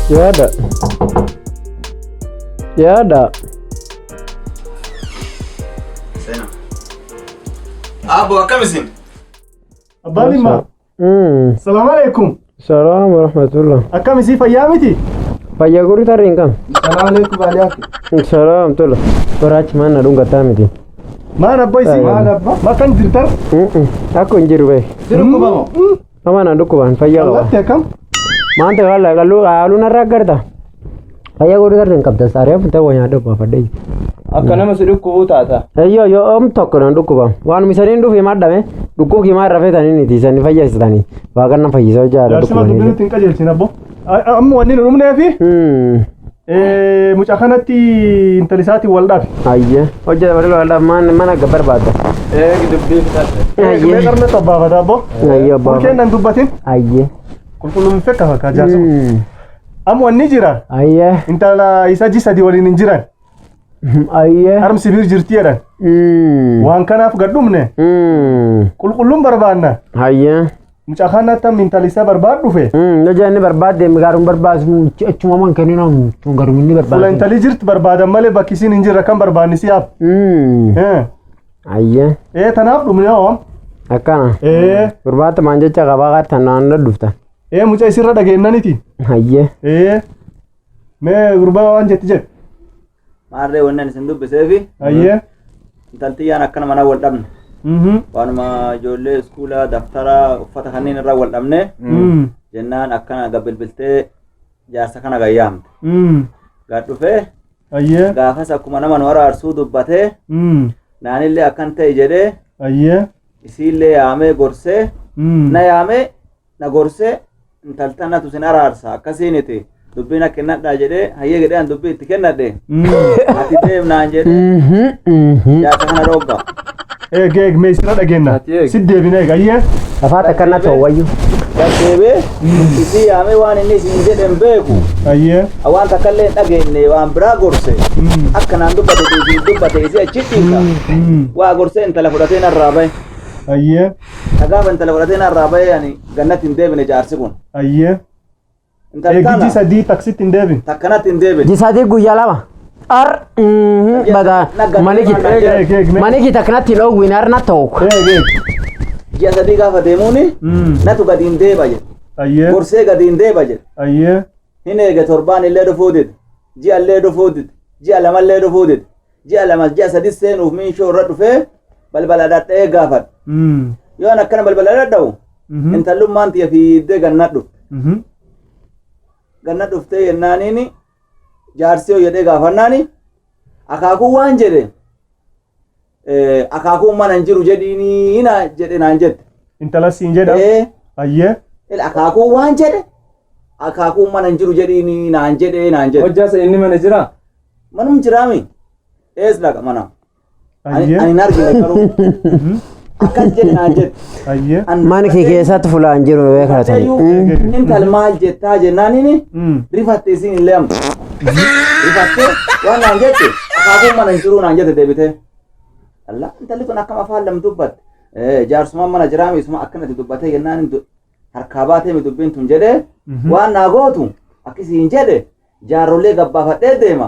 Yaada. Yaada. Seenaa. Abbo akkam isin? Abbaan dhimma. Salaam alaikum. Salaam wa rahmatullah. Akkam isii fayyaa miti? Fayyaa gurri tarree hin qabne. Salaam alaikum baaliyaati. Salaam tola. Baraachi maan na dhungataa miti. Maan abba isii? Maal abba? Makkan jirtar? Akko hin jiru bee. Si dhukkubamo? Ama na dhukkubaan fayyaa qaba. Allaatti akkam? Maanta qalla qalluu haaluu narra aggarta. Fayyaa gurri tarree hin qabda. Saaree funtee waa nyaadhu baafadhee. Akka nama si dhukkubuu taata. Eyyoo yoo om tokko na dhukkuba. Waan misaniin dhufe madhame dhukkub kimaa irra feetanii niti isanii fayyisitanii. Waaqan na fayyisa jaala Jaarsima dubbii dhukkubanii. nutti hin qajeelchin abbo. Amma wanni nu dhumneefi mucaa kanatti intali isaatiin wal dhabe. Ayyee hojjeta bareedu waldaa mana akka barbaadda. Eegi dubbii fixadhe. Mee Ayyee. qarna xabbaafata abbo. Ayyee abbaa. Burkeen nan dubbatin. Ayyee. Qulqulluun fekka fakkaa jaarsima. Amma wanni jira Ayyee. intala isa ji sadi waliin hin jiran. Ayyee. Harmsi biir jirti jedhan. Waan kanaaf gad dhumne qulqulluun barbaanna. Ayyee. Mucaa kanatti amma intali isaa barbaad dhufe. Hojii inni barbaadde gaaruma barbaadu achuma man kennina garuma inni Fuula barbaadu. intalli jirti barbaadan malee bakki isiin hin jirre kan barbaanni si haaf. Ayyee. Ee tanaaf dhumne hoo. Akkana. Ee Gurbaatti maan jecha qabaa qaattan naannoo dhufta. ee mucaa isirra dhageennaniti. Ayyee. Ee mee gurbaa waan jetti jedhe. Maarree wanni ani isin dubbiseefi Ayyee. intaltiyyaan akkana mana wal dhabne. Mhm. Waanuma ijoollee iskuulaa daftara uffata kanneen irraa wal dhabne Mm. jennaan akkana gabbilbiltee jaarsa kana gayyaamte. Mm. Gad dhufee Ayyee. gaafas akkuma nama nu araarsuu dubbatee Mm. naanillee akkan ta'e jedhee Ayyee. isiillee yaamee gorsee Mm. na yaamee na gorsee intaltanatu sin araarsa akkasiiniti dubbiin akka kennadhaa jedhee hayyee jedhee an dubbii itti kennadhe Mm. ati deemnaan jedhee jaarsa kana dhogga. Eeg eeg mee isirra dhageenna. Ati eeg. Si deebine eeg ayyee. Afaata akkana ta'u wayyu. Gaddeebee isii yaamee waan inni isin jedhe hin beeku Ayyee. waan takka illee hin dhageenye waan biraa gorse Mm. akka naan dubbate isii dubbate isii achi dhiisa Mm. waa gorsee intala fudhatee narraa bahe Ayyee. gaafa intala fudhatee narraa bahe ani gannatti hin deebine jaarsi kun Ayyee. intala Eegijji tana sadii taksitti hin deebin. takkanatti hin deebine Jisaati guyyaa lama. Ar. Bada. Maniki. Eeg eeg mee. Maniki takkanatti hin dhoowwin arna ta'u. Eeg eeg. Ji'a 3 gaafa deemuuni Mm. natu gadi hin deeba jedhe Ayyee. gorsee gadi hin deeba jedhe Ayyee. hin eege torbaan illee dhufuu dide ji'a illee dhufuu dide ji'a 2 illee dhufuu dide ji'a 2 ji'a 3 seenuuf miinshoo irra dhufee balbala dhadha'ee gaafadhe Mm. yoo an akkana balbala dhadha'u Mhm. intallummaan tiyya fiiddee ganna dhufte Mhm. ganna dhuftee yennaaniini jaarsi yoo jedhee gaafannaani akaakuu waan jedhe akaakuun mana hin jiru jedhiinii na jedhe naan jette. Intala siin jedha. Ee, Ayyee. Akaakuu waan jedhe akaakuun mana hin jiru jedhiinii naan jedhe naan jette. Hojjaasa inni mana jira? Manum jiraami ees laqa mana ani Ayyee. ani hin argine garuu akkas jedhe naan jette. Ayyee. An Mana kee keessatti fulaan jiru beekatan. Iyyuu intal maal jettaa jennaaniini Mm. rifatte isiin illee amma. Rifatte waan naan jette akaakuun mana hin jiru naan jette deebitee. Allah intalli tun akkam afaan lam dubbatte. Jaarsumaan mana jiraami isuma akkanatti dubbatee jennaan harkaa baatee mi dubbiin tun jedhee waan naa gootu akkasiin jedhe jaarrolee gabbaafadhee deema.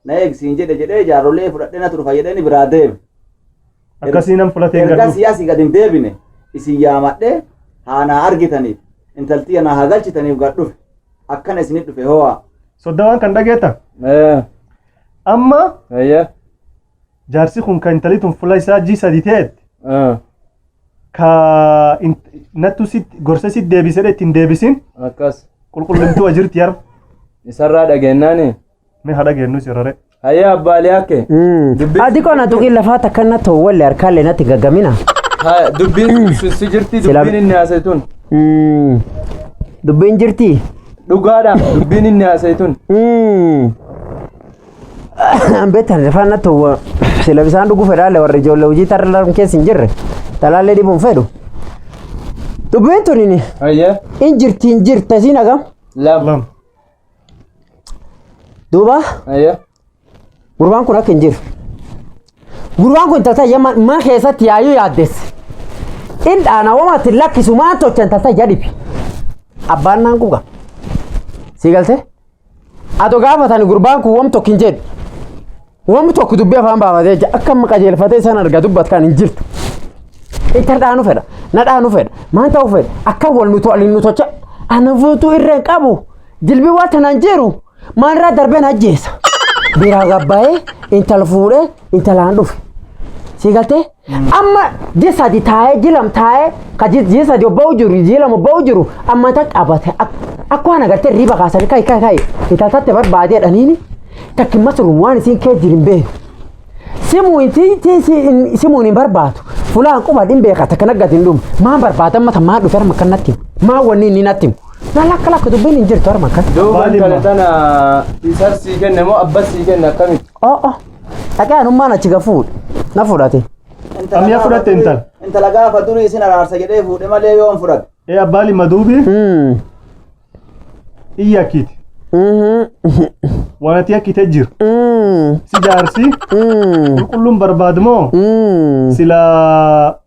Na eegsiin jedhe jedhee jaarrolee fudhadhee na turufa jedhee ni biraa deeme. Akkasii nan fudhatee hin Erga gadhu. siyaasii gad hin deebine isin yaamadhee haa naa argitaniif intaltii naa haa galchitaniif gad dhufe akkana isinit dhufe ho'a. Sodda waan kan dhageetta. Ee. Amma Ayyee. jaarsi kun kan intalli tun fuula isaa ji 3 ta'etti ka nattu si gorsa si deebisee ittiin deebisin Akkas. qulqullumtuu jirti yarma. Isarraa dhageennaani. Mee haa dhageenyu sirrare. Hayyee abbaalee hakke. Ati qonna tuqii lafaa takka ta'u wallee harkaallee natti gaggamina. Haa dubbiin si jirti dubbiin inni haasa'e tun. Dubbiin jirti. Dhugaadha dubbiin inni haasa'e tun. Beektan lafaan natti ta'u sila bisaan dhuguu fedhaalle warri ijoollee hojii tarra keessa hin jirre talaallee dhibuun fedhu. Dubbiin tun Hayyee. hin jirti hin jirte siin hagam. Lama. Lama. Duuba Hayyee. gurbaan kun akka hin jiru. Gurbaan kun tasa mana keessatti yaayuu yaaddesse. In dhaana wamatti lakkisu maan tolchan tasa jedhibi. Abbaan naan quqa. Sii galtee? Ato gaafatani gurbaan kun wam tokko hin jedhu. Wam tokko dubbii afaan baafatee jira. Akka amma qajeelfatee isaan arga dubbat kan hin jirtu. Intal dhaanu fedha. Na dhaanu fedha. Maan ta'uu fedha. Akka wal nu to'alin nu tocha. Ana fuutuu irra hin qabu. Jilbii waan tanaan jiru. Maalirraa darbee na ajjeesa. Biraa gabbaa'ee intala fuudhee intalaan dhufe. Sii galtee? Amma ji sadi taa'ee ji lam taa'ee ka ji sadi obba'u jiru ji lama obba'u jiru amma ta qabate akka waan agartee riba kaasanii kai kai kai intala tatte barbaadee dhaniini takki masruun waan isiin kee jiru hin beeku. Simuun hin barbaadu. Fulaan quba hin beeka takka naggati hin dhumu. Maan barbaada amma maan dhufe harma kan natti himu. Maan wanni inni natti himu. Na lakka lakka dubbiin hin jirtu harma kan. Duuba Abbaan intala dhimma. tana isar sii kenne moo abbas sii kenne akkamitti? Oh oh. Dhaqee anummaan achi gafuudha. Na fudhate. Ammiyaa fudhatte intala? Intala gaafa durii isin araarsa jedhee fuudhe malee yoon fudhate. Ee abbaa lima duubi iyya akkiiti. Waan ati akkite jira. Si jaarsi qulqulluun barbaadu moo sila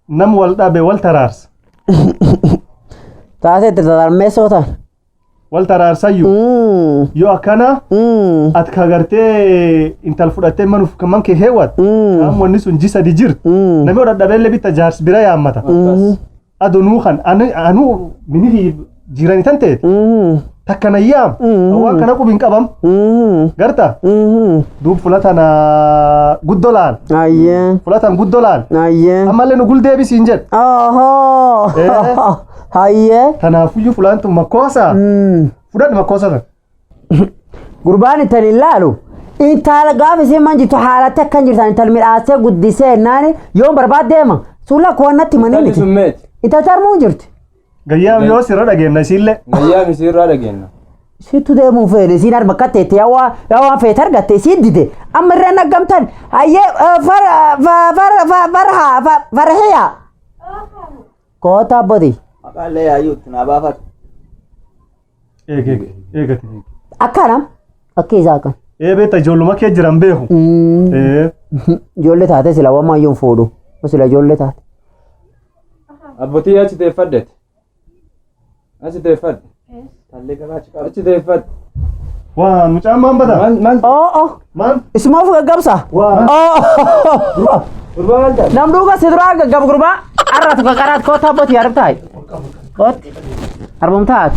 nam wal dhabe wal taraarsa. Taatee itti tatarmeessoo ta'an. Wal taraarsayyuu yoo akkana ati ka gartee intal fudhattee manuuf kan man kee heewwat. Qaam wanni sun ji sadi jirti. Namni yoo dadhabeellee bitta jaarsi bira yaammata. Adonuu kan anuu mini jirani tan ta'e takka na yaam. Waan kana qubi hin qabam. Garta duub fulatan guddoo laal. Ayyee. Fulatan guddoo laal. Ayyee. Ammallee nu guldeebisiin jedhe. Ohoo. Ayyee. Kanaafuyyuu fulaan tun makkoosa. Fudhadhu makkoosa tan. Gurbaan intal hin laalu. Intala gaafa isiin man jirtu haalatti akkan jirtan intal midhaasee guddisee naani yoon barbaad deema. Suula koo natti himanii Intalli miti. sun meeti? Intal tarmuu jirti. Gayyaam yoo sirra dhageenna isiillee. Gayyaa misiirraa dhageenna. Sittu deemuu feene isiin harma akka teette yaa waan feete argatte isiin dide. Amma irraan aggamtan hayyee farhiya. Koota abboti. Maqaan illee yaayyuu itti naa baafate. Eeg eeg eegate. Akkana akka isaa akkan. Ee beekta ijoolluma kee jiran beeku. Ee Ijoollee taate sila waan maayyoon fuudhu. Sila ijoollee taate. Abbootii achi teeffadheeti. Achi teeffadhe. Tallee garaachi qaba. Achi teeffadhe. Waan mucaan maan bata? Maal maal? Oo oo. Maan? Isuma of gaggabsa. Waan. Oo. Gurbaa maal taate? Nam duuba si duraa gaggab gurbaa. Arra tuka qaraat koota abbootii harab taa'e. Kooti. Harbum taate.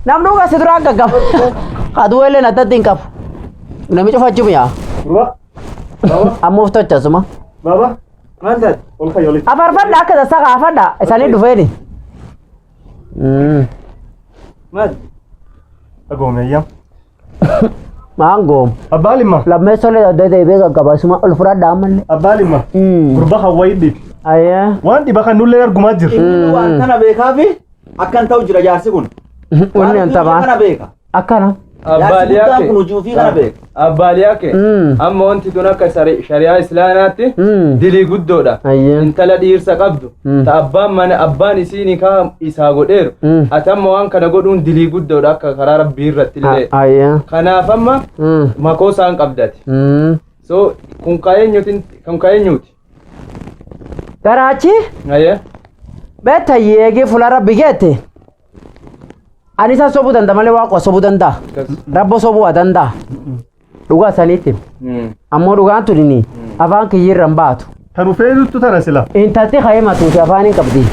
Nam duuba si duraa gaggab. Aduu illee addatti hin qabu. Nami cufa achi mi'a. Gurbaa. Baba. Amma of tocha suma. Baba. Maal taate? Ol ka'i olitti. Afarfadha akka tasaa kaafadha. Isaanii dhufeeni. Maal? Dhagoome ayyam. Maan goom. Abbaa limma. Lammeessolee adda deebi'ee gaggaba. Isuma ol fudhadha ammallee. Abbaa limma. Gurbaa hawwaii dhibi. Ayyee. Waan dhiba kan nullee argumaa jirra. Inni waan kana beekaa fi akkan ta'u jira jaarsi kun. Wanni an Kana taphaa. beeka. Akkana. Jaarsi guddaan kun hojii ofii kana beeka. Abbaaliyaa kee amma wanti tun akka shari'aa islaamaatti dilii guddoodha. Ayyee. Intala dhiirsa qabdu ta abbaan mana abbaan isii nikaa isaa godheeru. Ati amma waan kana godhuun dilii guddoodha akka karaa rabbii irratti illee. Ayyee. Kanaaf amma makoo isaan qabdati. So kun ka eenyuti kun ka eenyuti? Garaachi. Ayyee. Beekta yeegee fuula rabbi geette. Ani isa sobuu danda'a malee waaqa sobuu danda'a. Rabbo sobuu waa danda'a. Dhugaa saniitti. Ammoo dhugaan tuni afaan kiyyirra hin baatu. Kan ufeetutu tana sila. Intalti ka'ee matuuti afaan hin qabdi.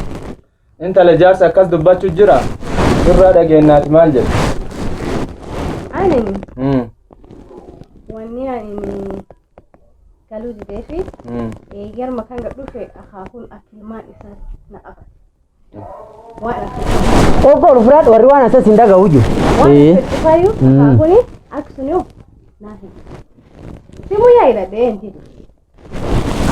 Intala jaarsa akkas dubbachuu jira. Irraa dhageenyaati maal jedhu? Ani wanni ani galuu didee fi garma kan gad dhufe akaakuun akka ilmaan isaa na qabate. Waan akka Obbo Ulfiraad warri waan asas hin dhaga'u jiru. waan akka cufayyuu akaakuun akka sun yoo naaf hin. Simuu yaa hidhadhee hin didu.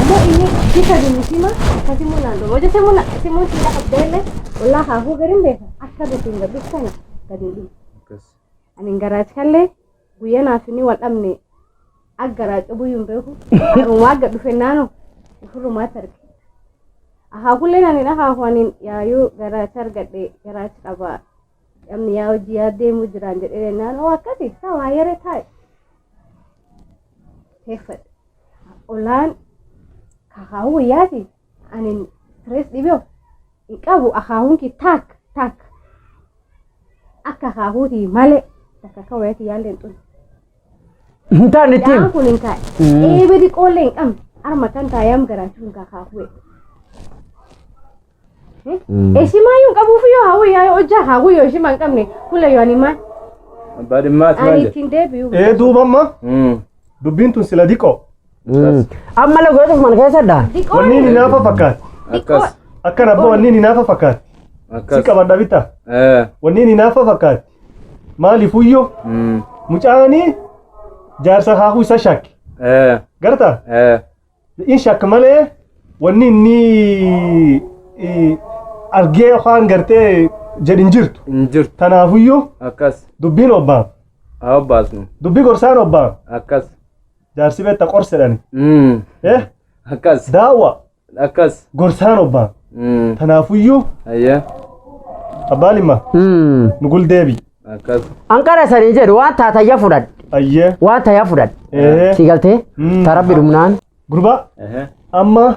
Ammoo inni bika dumisima akka simuu naan dhufu. Hojii simuu simuun si qabdee illee ollaa akaakuu gariin beeka akka gatiin gad dhuftana gad hin dhufu. Ani garaachi kallee guyyaa naaf inni wal dhabne akka garaa cubuyyuu hin beeku. Harumaa akka dhufe naannoo ofirrumaatti arge. Akaakullee ani akaaku ani yaayuu garaacha argadhe garaacha qaba. Namni yaa hojii yaa deemuu jiraan jedhee naannoo akkasi isaa yeree taa'e. Teeffadhe. Olaan akaakuu guyyaati ani stress dhibee hin qabu akaakuun kee taak taak akka akaakuutii malee Takka akka wayaatti yaallee hin xunne. Hin taane ittiin. Da'aan kun hin kaa'e. Eebbi xiqqoollee hin qabne. Arma kan taa'ee garaachuu hin kaakaafuu. Heshimaayyuu hin qabuuf yoo hawwi yaa hojjaa hawwi yoo heshima hin qabne kula yoo ani maal Abbaa dhimmaati maal ani jedhe? ittiin deebi'u. Ee duuba amma dubbiin tun sila diqoo. Amma lagoota mana keessa dha. Wanni inni naafa fakkaatti. Akkas. Akkan abbaa wanni inni naafa fakkaatti. Si Akkas. qabadha bitta. Eh. Wanni inni naafa fakkaatti. Maaliif uyyoo mucaanii jaarsa haahuu isa shakki. Eh. Garta Eh. in shakka malee wanni inni argee yookaan gartee jedhin jirtu. Hin jirtu. Tanaafuyyuu Akkas. dubbiin obbaam. Haa obbaasnu. Dubbii gorsaan obbaam. Akkas. Jaarsi beekta qorsedhani. Eh Akkas. daawwa Akkas. gorsaan obbaam. Tanaafuyyuu Ayyaa. abbaa limma nugul deebi. Akkas. Anqara sanii jedhu waan taatayya fudhadhe. Ayyee. Waan tayya fudhadhe. Ee. Si galtee? Tarabbi dhumnaan. Gurbaa amma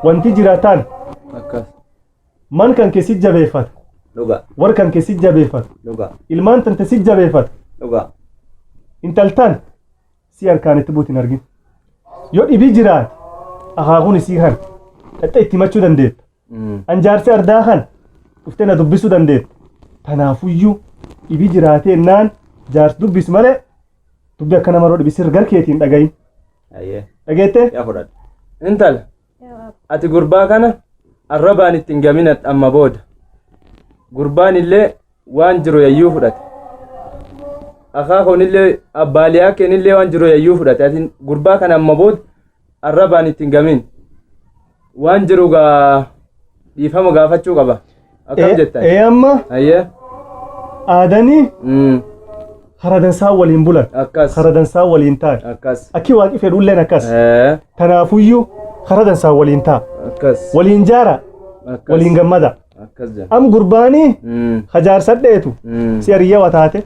wanti jiraataan Akkas. man kan keessi jabeeffata. Dhuga. War kan keessi jabeeffata. Dhuga. Ilmaan tante si jabeeffata. Dhuga. Intaltan si harkaan itti buutin argin. Yoo dhibii jiraate akaakuun isii kan dhaxxa itti himachuu dandeetta. Anjaarsi ardaa kan dhuftee na dubbisuu dandeetta. Tanaafuyyuu dhibii jiraatee naan jaarsi dubbis malee dubbi akka nama dhibi sirri garkeetiin dhagayin. Ayyee. Dhageettee? Yaa fudhadhu. Intala. Ati gurbaa kana arrabaan ittiin gaminat amma booda. Gurbaan illee waan jiru yayyuu fudhate. Akaakuun illee abbaaliyaa keen illee waan jiru yayyuu fudhate. Ati gurbaa kana amma booda arrabaan ittiin gamin. Waan jiru gaa dhiifama gaafachuu qaba. Akkam jettan? Ee amma Ayyee. aadanii haradansaa waliin bulan. Akkas. Haradansaa waliin ta'an. Akkas. Akki waaqi fedhulleen akkas. Eh. Tanaafuyyuu haradansaa waliin ta'a. Akkas. Waliin jaara. Akkas. Waliin gammada. Akkas jedha. Am gurbaanii hajaarsadheetu si hariyyaa taate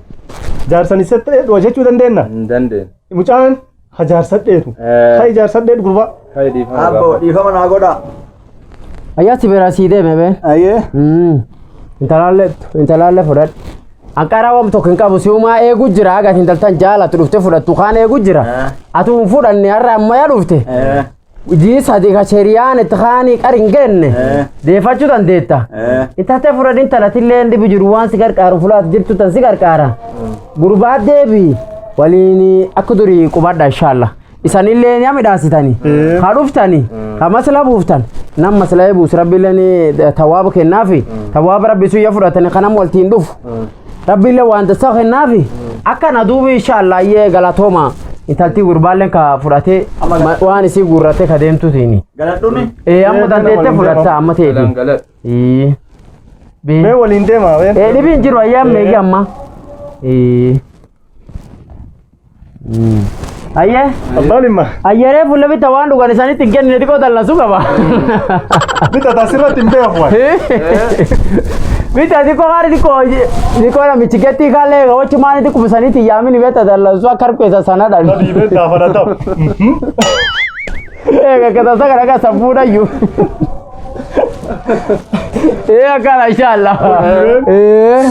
jaarsan isatti dheetu jechuu dandeenya. Hin dandeenye. Mucaan hajaarsadheetu. Eh. Ha ijaarsadheetu gurbaa. Kai dhiifama Abbo gaafadhu. dhiifama naa godha. Ayyaa si bira sii deeme bee. Ayyee. Intalaalle intalaalle fudhadhe. Anqara waan tokko hin qabu si'umaa eegu jira haga ati intaltan jaalatu dhufte fudhattu kaan eegu jira. Ati hin fudhanne har'a ammayyaa dhufte. Jii sadi ka sheriyaan itti kaanii qar hin geenne deeffachuu dandeetta. Intalte fudhadhe intalatillee dhibi jiru waan si gargaaru fulaat jirtu tan si gargaara. Gurbaa deebi waliin akka durii qubadha inshaalla. Isanillee ni midhaasitani. Haa dhuftani. Haa masla buuftan. Nam masla buus rabbiillee tawaaba kennaafi. Tawaaba rabbi suyya fudhatani kanam waltiin dhufu. Rabbiillee waan tasaa kennaafi. Akkana duubi inshaalla iyyee galatooma. Intaltii gurbaalleen ka fudhatee waan isii guurratee ka deemtuutiini. Galadhuuni. Ee amma dandeettee fudhatta amma Galan ta'eeti. galan. Mee waliin deemaa ween. Ee dhibiin jiru ayyaa meeyyii amma. Ayyee. Abbaan himma. Ayyeree fuula bitta waan dhugan isaanitti hin kennine xiqqoo dallansuu qaba. Bitta taasirratti hin beeku waan. Bitta xiqqoo haari xiqqoo xiqqoo namichi gettii kaallee wachi maani xiqquma isaaniitti yaamini beekta dallansuu akka harkeessa sana dhan. Dhiibeen taafadha ta'u. Eega katasa kana akka safuudhayyuu. Ee akkana inshallah. Ee.